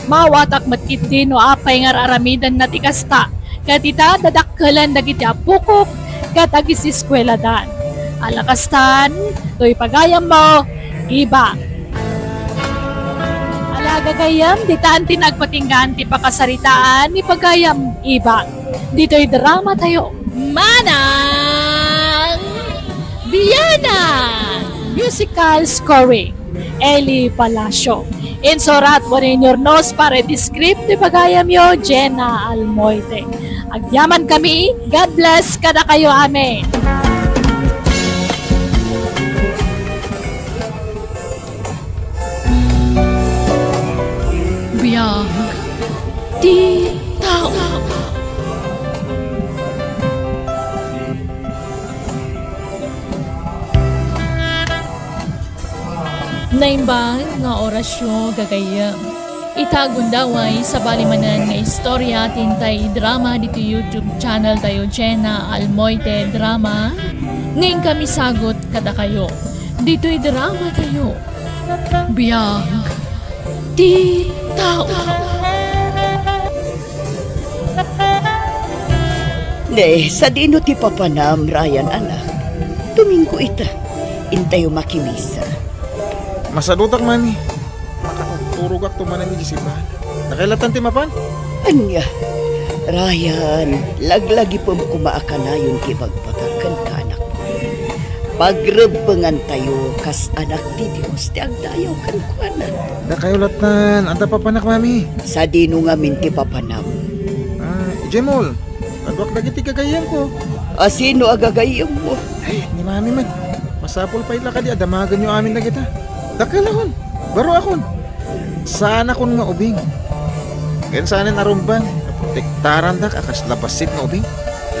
Maawatak met ketdi no apay nga ar-aramidenna ti kasta, ket ita, dadakkelen dagiti apokok ket agiseskueladan. Ala kastan, toy pagayammo, Ibang. Ala gagayyem, ditan ti nagpatinggaan ti pakasaritaan ni pagayam Ibang. Ditoy drama tayo, Manang Biana! Musical scoring, Eli Palacio. Insurat wenno inyurnos para iti script ti pagayamyo, Jenna Almoite. Agyamankami, God bless kadakayo amin. Biag ti tao. Naimbag nga orasyo, gagayyem. Ita gundaway, sabali manen nga istorya ti intay idrama ditoy YouTube channel tayo, Jenna Almoite Drama, nga inkami sagut kadakayo. Ditoy drama tayo, Biag ti tao. Ne, sadino ti papanam, Ryan, anak? Domingo ita. Intayo makimisa. Masadutak, Mami. Makaturturogak to manen idiay simbahan. Dakay lattan ti mapan? Ania, Ryan, laglagipem koma a kanayon ti ibagbagak kenka, anakko. Pagrebbengantayo kas anak ti Dios ti agdayaw kenkuana. Dakayo lattan, adda papanak, Mami. Sadino ngamin ti papanam? Ah, idiay mall. Kaduak dagiti gagayyemko. A, sino a gagayyemmo? Ay, ni Mami man. Masapul pay la kadi a damagenyo amin dagita. Dakkelakon. Baruakon. Saanakon nga ubing. Ken saanen a rumbeng. Protektarandak a kasla bassit nga ubing.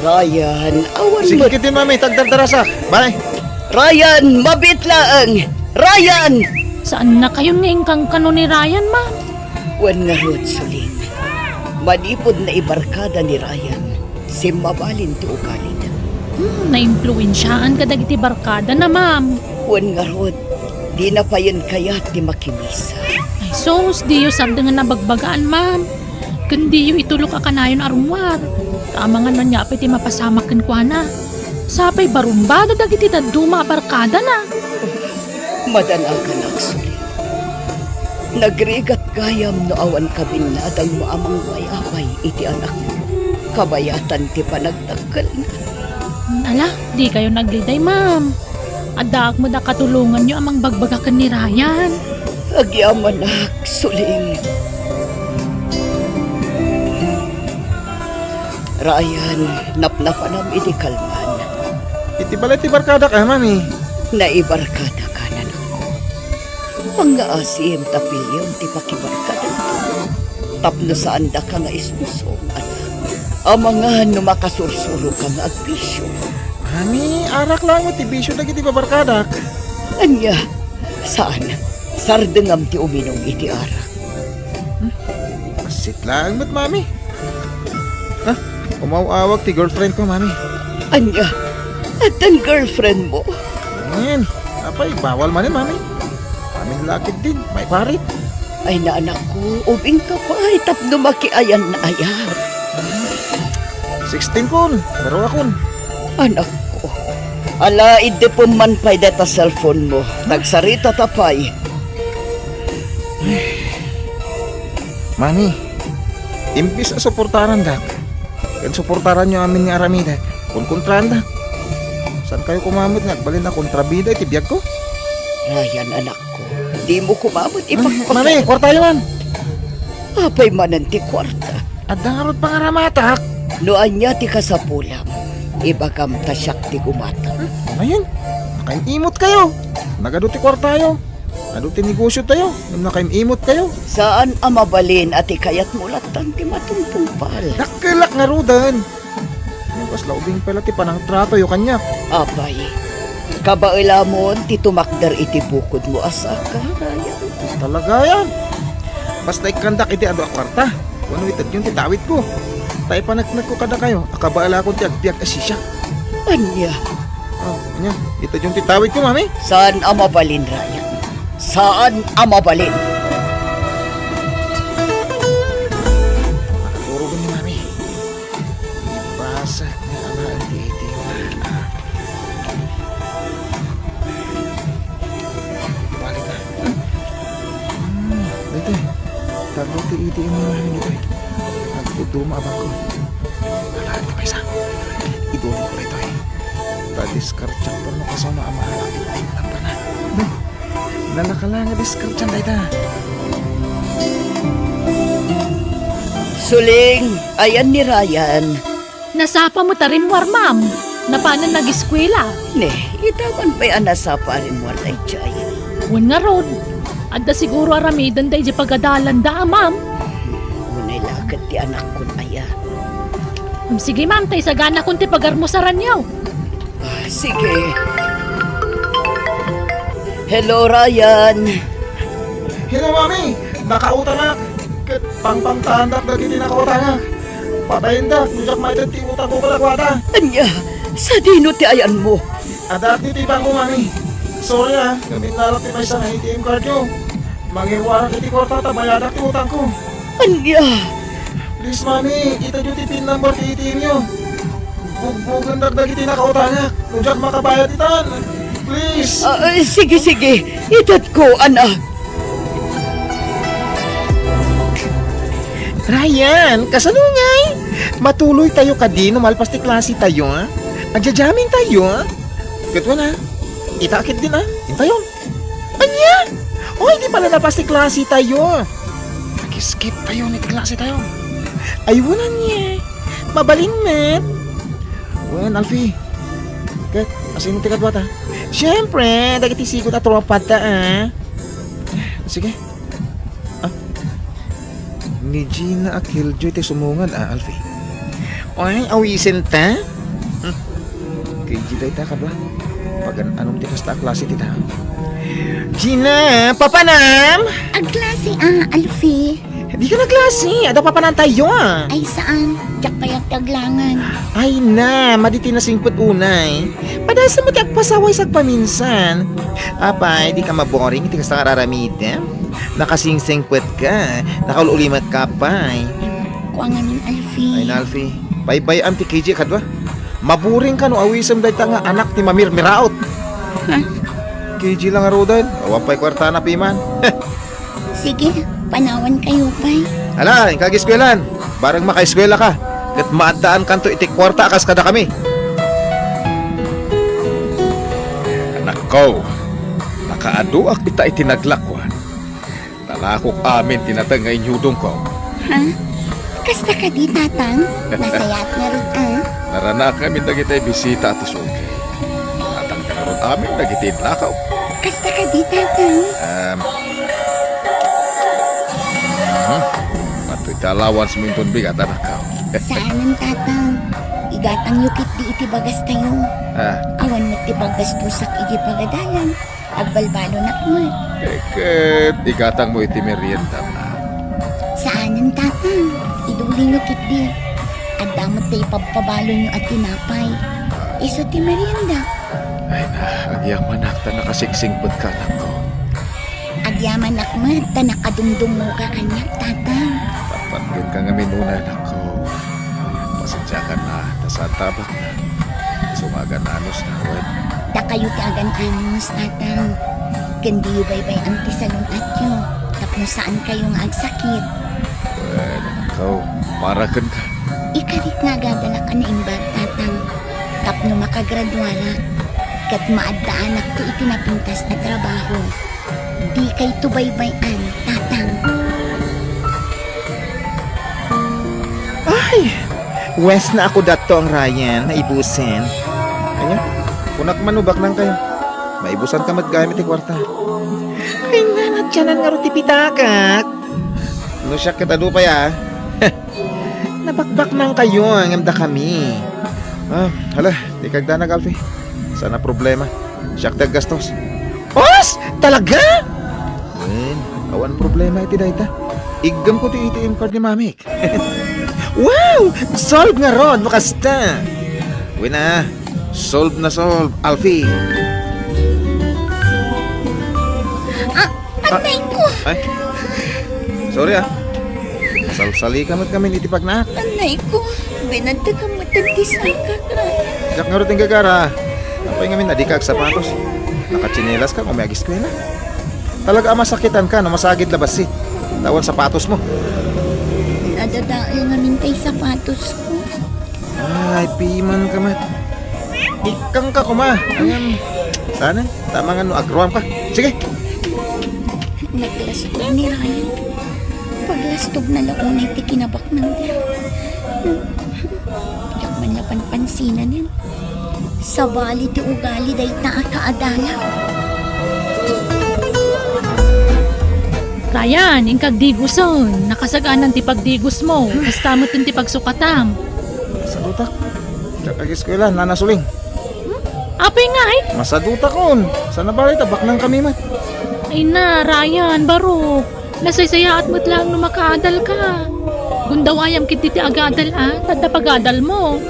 Ryan, awan. Sige met ketdin, Mami, ta agdardarasak. Bye. Ryan, mabiit laeng. Ryan! Saannakayon nga inkankano ni Ryan, ma'am? Wen ngarud, Suling. Manipud naibarkada ni Ryan, simmabalin ti ugalina. Hmm, naimpluensiaan kadagiti barkadana, ma'am. Wen ngarud, dina payen kayat ti makimisa. Ay sus, diyo sardengen a bagbagaan, ma'am. Ken diyo itulok a kanayon a rummuar. Ta amangan no ania pay ti mapasamak kenkuana. Sapay barumbado dagiti dadduma a barkadana. Madanaganak, Suling. Nagrigat gayam no awan kabinnadangmo a mangpayapay iti anakmo. Kabayatan ti panagdakkelna. Ala, dikayon agliday, ma'am. Addaak met a katulonganyo a mangbagbaga ken ni Ryan. Agyamanak, Suling. Ryan, napnapanam idi kalman. Iti balay ti barkadak, a, Mami? Naibarkadaka, anakko. Pangngaasim ta piliem ti pakibarkadanta. Tapno saandaka nga ismusong, anak. Amangan no makasursuroka nga agbisio. Mami, arak laeng ti bisio dagiti babarkadak. Ania? Saan? Sardengam ti uminum iti arak. Hmm? Bassit laeng met, Mami. Ha? Umaw-awag ti girlfriend ko, Mami. Ania? Addan girlfriend mo? Wen, apay, bawal manen, Mami. Amin lakit din, maiparit. Ay, na, anakko, ubingka pay tapno makiayan-ayan. Sixteen kon, pero akon. Anakko, ala, iddepem man pay deta cellphone mo. Nagsaritata pay. Mami, imbis a suportarandak, ken suportaranyo amin nga aramidek, konkontraandak. Saankayo koma met nga agbalin a kontrabida iti biagko? Ryan, anakko, dimo koma met ipakpakita. Mami, kuartayo man. Apay manen ti kuarta? Adda ngarud pangaramatak. No ania ti kasapulam, ibagam ta siak ti gumatang. Ayan, nakaim-imot kayo. Nagadu ti kuartayo. Adu ti negosyo tayo, ngem nakaim-imot tayo. Saan a mabalin a ti kayatmo latta ti matungtungpal. Dakkelak ngaruden. Ngem kasla ubing pay la ti panangtratoyo kaniak. Apay, kabaelamon ti tumakder iti bukodmo a saka, Ryan. Talaga yan. Basta ikkandak iti adu a kuarta. Wenno itedyon ti tawidko. Ta ipaneknekko kadakayo a kabaelakon ti agbiag a sisiak. Ania? Ah, ania? Itedyon ti tawidko, Mami? Saan a mabalin, Ryan? Saan a mabalin? Makaturog ni Mami. Ibasa nga alaen ti iti. Ah. Balik na. Hmm, daytoy. Tagno ti A T M nga daytoy. Agduduma a bangko. Ala, ito, maysa. Idulin ko daytoy. Ta diskartiak no kasano a maala iti nampana. Hmm. Nalaka la nga diskartian dayta. Suling, ayan ni Ryan. Nasapa met a rimmuar, ma'am. Napanen nagiskuela. Ne, ita man pay a nasapa a rimmuar daydiay. Wen ngarud, adda siguro aramiden daydiay pagadalanda a, ma'am. Unay la ket ti anakkon aya. Sige, ma'am, ta isaganakon ti pagarmusaranyo. Ah, sige. Hello, Ryan. Hello, Mami. Nakautangak. Ket pangpangtaandak dagiti nakautangak. Patayendak no diak maited ti utangko kadakuada. Ania? Sadino ti ayanmo? Addaak ditoy bangko, Mami. Sorry, a, ngem innarak ti maysa nga A T M cardyo. Mangiruarak iti kuarta ta bayadak ti utangko. Ania? Please, Mami, itedyo ti pin number ti A T M yo. Bugbogendak dagiti nakautangak no diak makabayad itan. Please. Ah, eh, sige, sige. Itedko, anak. Ryan, kasano ngay? Matuloy tayo kadi no malpas ti klase tayo, a? Agja-jamming tayo, a? Ket wen, a? Ita ket din, a? Intayon. Ania? Oy, di pala napas ti klase tayo. Nag-skip tayo ni ti klase tayo. Ay, wen ania. Mabalin met. Wen, Alfie. Ket, asino ti kaduata? Siyempre, dagiti sigut a tropata, a. Sige. Ah. Ni Gina a killjoy ti sumungad, a, Alfie. Oy, awisen ta? Hmm. Kay Gina ita kadua. Pagan-anom ti kasta a klase ti tao. Gina, papanam? Agklase, a, Alfie. Di ka nagklase. Adda papanantayo, a. Ay, saan? Diak kayat ti aglangan. Ay na, madi ti nasingpet unay. Padasem ti agpasaway sagpaminsan. Apay, di ka maboring iti kasta nga ar-aramidem? Nakasingsengpet ka, nakaul-ulimek ka pay. Kua ngamin, Alfie. Ay na, Alfie. Baybay-am ti K G kadua. Maburing ka no awisem dayta nga anak ti mamirmiraot. Ha? K G lang ngaruden. Awan pay kuartana piman. Sige, panawan kayo pay. Ala, inka agiskuelan. Bareng makaiskuela ka. Ket maaddaan kanto iti kuarta a kas kadakami. Anak Oh, nakaaduak ita iti naglakuan. Nalakok amin ti nateng nga inyudongko. Ha? Kasta kadi, Tatang? Nasayaat ngarud, a? Naranak ngamin dagiti bisita a ti sugi. Natangka ngarud amin dagiti inlakaw. Kasta kadi, Tatang? Em, mhm. Adtoy ti allowance mo inton bigat, anakko. Saanen, Tatang. Igatangyo ketdi iti bagastayo. Ah. Awan met ti paggastosak iti pagadalan. Agbalbalonak met. Eh, ket igatang mo iti merienda, a? Saanen, Tatang. Idulinyo ketdi. Adda met ti ipabpabalonyo a tinapay. Isu ti merienda. Ay na, agyamanak ta nakasingsingpetka, anakko. Agyamanak met ta nakadungdungngoka kaniak, Tatang. Patpatgenka ngamin unay, anakko. Pasensiakan a, ta saan ta abakna. Isu nga agan-anosna, wen? Dakayo ti agan-anos, Tatang. Ken diyo baybay-an ti salun-atyo tapno saankayo nga agsakit. Wen, anakko, para kenka. Ikarik nga agadalak a naimbag, Tatang, tapno makagraduarak ket maaddaanakto iti napintas a trabaho. Dikayto baybay-an, Tatang. Ay! Wes na ako datto ang Ryan, maibusen. Ania? Kunak man no baknangkayo. Maibusanka met gayam iti kuarta. Ay, nanadyanan ngarud ti pitakak. No siak ket adu pay, a. Nabakbaknangkayo ngem dakami. Ah, hala, dika agdanag, Alfie. Saan a problema. Siak ti aggastos. Os! Talaga? Wen, awan problema iti dayta. Iggemko ti A T M card ni Mamik. Wow! Solve ngarud no kasta. Wen a, solve na solve, Alfie. Ah, anay ko! Ay, sorry, a. Salsalika met ngamin iti pagnaak. Anay ko, binadda ka met ti sakak, Ryan. Diak ngarud inggagara. Apay ngamin a dika agsapatos? Nakatsinelas ka, ngem agiskuela. Talaga a masakitanka no masagid la bassit. Awan sapatosmo. Nadadael ngamin ti sapatosko. Ay, pimanka met. Ikkangka koma. Ayan. Saan? Tama nga no agruamka. Sige. Naglastog ni Ryan. Paglastogna la unay ti kinabaknangda. Diak man la panpansinanen. Sabali ti ugali dayta a kaadalak. Ryan, inka agdigusen. Nakasaganakan ti pagdigusmo. Kasta met ti pagsukatam. Masadutak. Diak agiskuela, Nana Suling. Apay ngay? Masadutakon. Saan a bale ta baknangkami met. Ay na, Ryan, barok. Nasaysayaat met laeng no makaadalka. Gundawayam ketdi ti agadal, a, ta adda pagadalmo.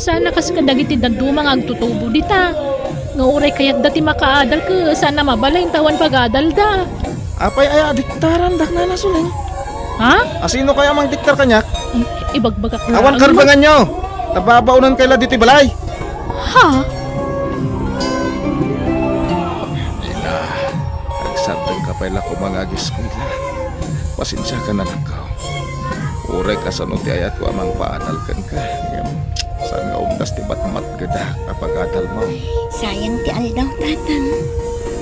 Saan a kas kadagiti dadduma nga agtutubo dita. Nga uray kayatda ti makaadal ket saan a mabalin ta awan pagadalda. Apay aya a diktarandak, Nana Suling? Ha? Asino kaya a mangdiktar kaniak? Ay, ibagbagak laeng. Awan karbenganyo! Ta babaonenkay la ditoy balay! Ha? Ina, agsardengka pay la koma nga agiskuela. Pasensiakan, anakko. Uray kasano ti ayatko a mangpaadal kenka, ngem saan nga umdas ti matmatgedak a pagadalmo. Sayang ti aldaw, Tatang.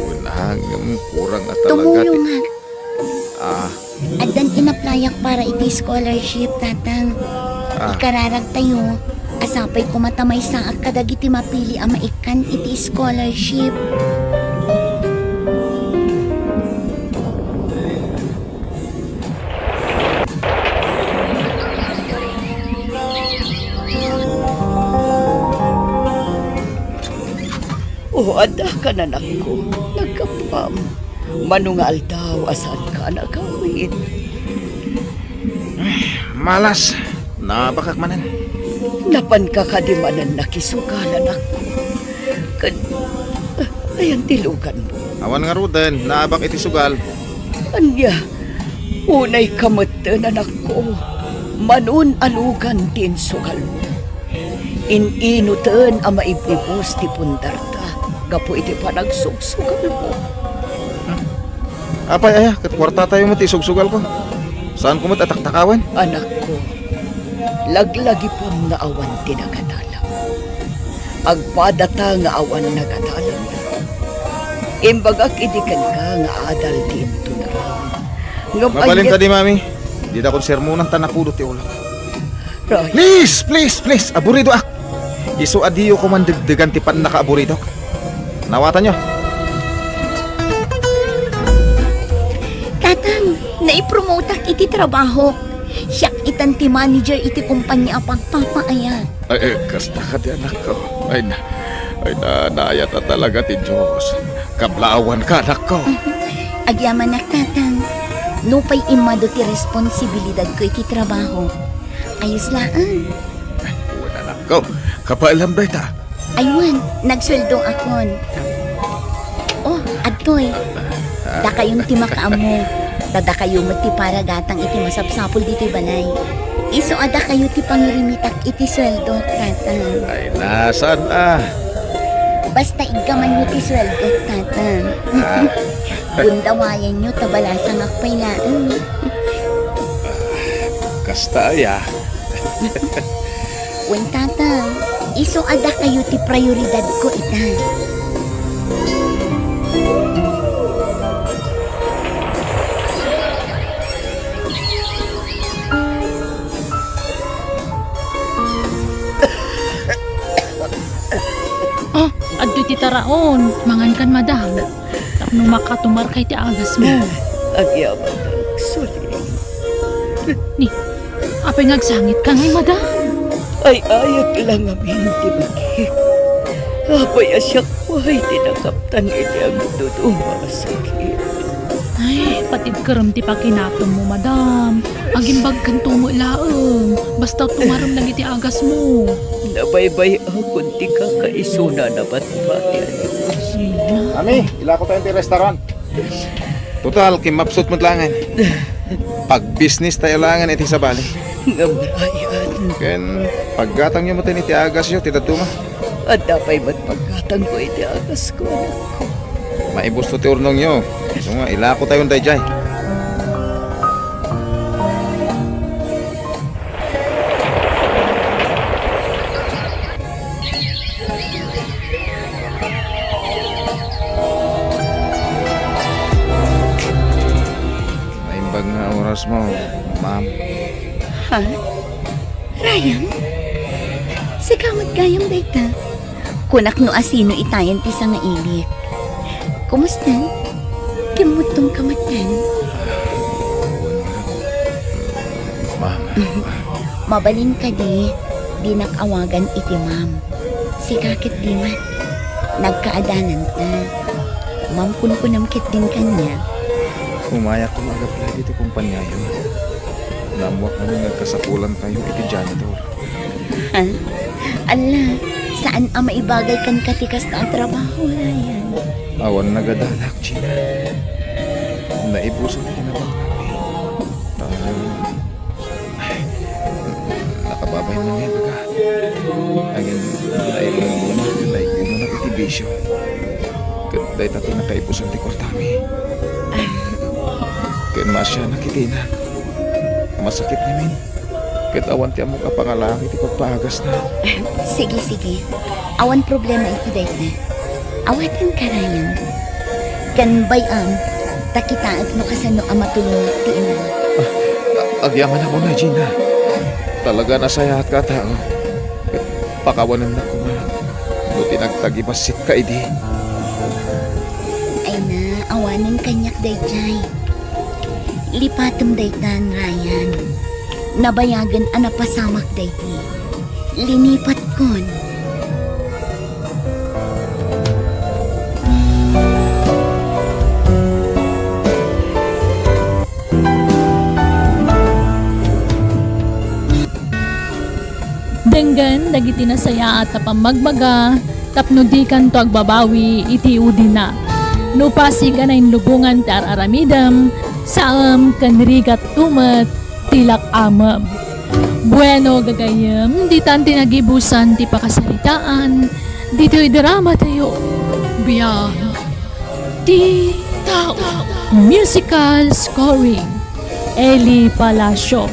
Wen a, ngem kurang a talaga ti... Tumulongak. Ah. Addan inaplayak para iti scholarship, Tatang. Ah. Ikararagtayo, a sapay koma ta maysaak kadagiti mapili a maikkan iti scholarship. O, addakan, anakko. Naggapuam. Mano nga aldaw a saanka a nagawid? Malas. Naabakak manen. Napanka kadi manen nakisugal, anakko? Ken, ah, ayan ti luganmo? Awan ngaruden, naabak iti sugal. Ania, unayka metten, anakko. Manon a lugan ti insugalmo. In-inoten a maibibus ti pundarta gapu iti panagsugsugalmo. Apay aya, ket kuartatayo met ti isugsugalko. Saanko met a taktakawen. Anakko, laglagipem nga awan ti nagadalam. Agpadata nga awan nagadalam. Imbagak idi kenka nga adal ti intonaran. Ngem Mabalin ania kadi, Mami? Didakon sermonan ta napudo ti ulok. Ray. Please, please, please, aburidoak. Isu a diyo koma degdegan ti pannakaaburidok. Nawatanyo. Tatang, naipromotak iti trabahok. Siak itan ti manager iti kompania a pagpapaayat. Ay, eh, kasta kadi, anakko. Ay na, ay na, naayat a talaga ti Dios. Kablaawanka, anakko. Agyamanak, Tatang. Nupay immadu ti responsibilidadko iti trabaho. Ayos laeng. Wen, anakko. Kabaelam dayta. Ay wen, nagsueldoakon. Oh, adtoy. Dakayon ti makaammo. Ta dakayo met ti paragatang iti masapsapul ditoy balay. Isu a dakayo ti pangirimitak iti sueldok, Tatang. Ay, nasan a? Basta iggamanyo ti sueldok, Tatang. Ah. Gundawayanyo ta balasangak pay laeng. Kasta aya. Wen, Tatang, isu a dakayo ti prioridadko ita. Ah, adtoy ti taraon. Mangankan, madam. Tapno makatumarka iti agasmo. Agyamanak, sorry. Ni, apay nga agsangitka ngay, madam? Ay, ayat la ngamin ti bagik. Apay a siak pay ti nakaptan iti agduduma a sakit. Ay, patibkerem ti pakinatemmo, madam. Agimbagkanto met laeng. Basta tumarem dagiti agasmo. Nabaybay-akon ti kakaisuna a batbati a Dios. Mami, ilako tayo ti restaurant. Total, kimmapsut met laengen. Pagbisnis tayo laengen iti sabali. Ngem, Ryan. Ken paggatangyo met iti agasyo ti dadduma. Adda pay met paggatangko iti agasko, anakko. Maibusto ti urnongyo. Isu nga, ilako tayon daydiay. Naimbag nga orasmo, ma'am. Ha? Ryan? Sika met gayam dayta? Kunak no asino itayan ti sangailik. Kumusta? Kimmuttomka met, ma'am. Mabalin kadi, dinak awagan iti ma'am. Sika ket di met. Nagkaadananta. Ma'am, kunkunam ketdin kaniak. Umayak nga ag-apply ditoy kompaniayo. Naammoak ngamin nga agkasapulankayo iti janitor. Ha? Alla, saan a maibagay kenka ti kasta a trabaho, Ryan. Awan nagadalak, Gina. Naibusan ti kinabangami. Ta, ay, nakababay man nga ibaga. Agin, nairumruma, naigumanak iti bisio. Ket dayta ti nakaibusan ti kuartami. Ken maasianak iti ina. Masakit ngamin. Ket awan ti ammok a pangalaak iti pagpaagasna. Sige, sige. Awan problema iti dayta. Awatenka, Ryan. Ken bay-am, ta kitaek no kasano a matulongak ti inam. Ah, agyamanak unay, Gina. Talaga a nasayaatka a tao. Ket pakawanennak koma no ti nagtagibassit ka idi. Ay na, awanen kaniak daydiay. Lipatem daytan, Ryan. Nabayagen a napasamak daydi. Linipatkon. Denggen dagiti nasayaat a pammagbaga tapno dikanto agbabawi iti udina. No pasig a nainlubongan ti ar-aramidem, saem ken rigatto met ti lak-amem. Bueno, gagayyem, ditan ti nagibusan ti pakasaritaan ditoy dramatayo. Biag ti tao. Musical scoring, Eli Palacio.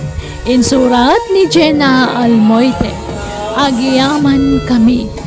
Insurat ni Jenna Almoite. Agyamankami.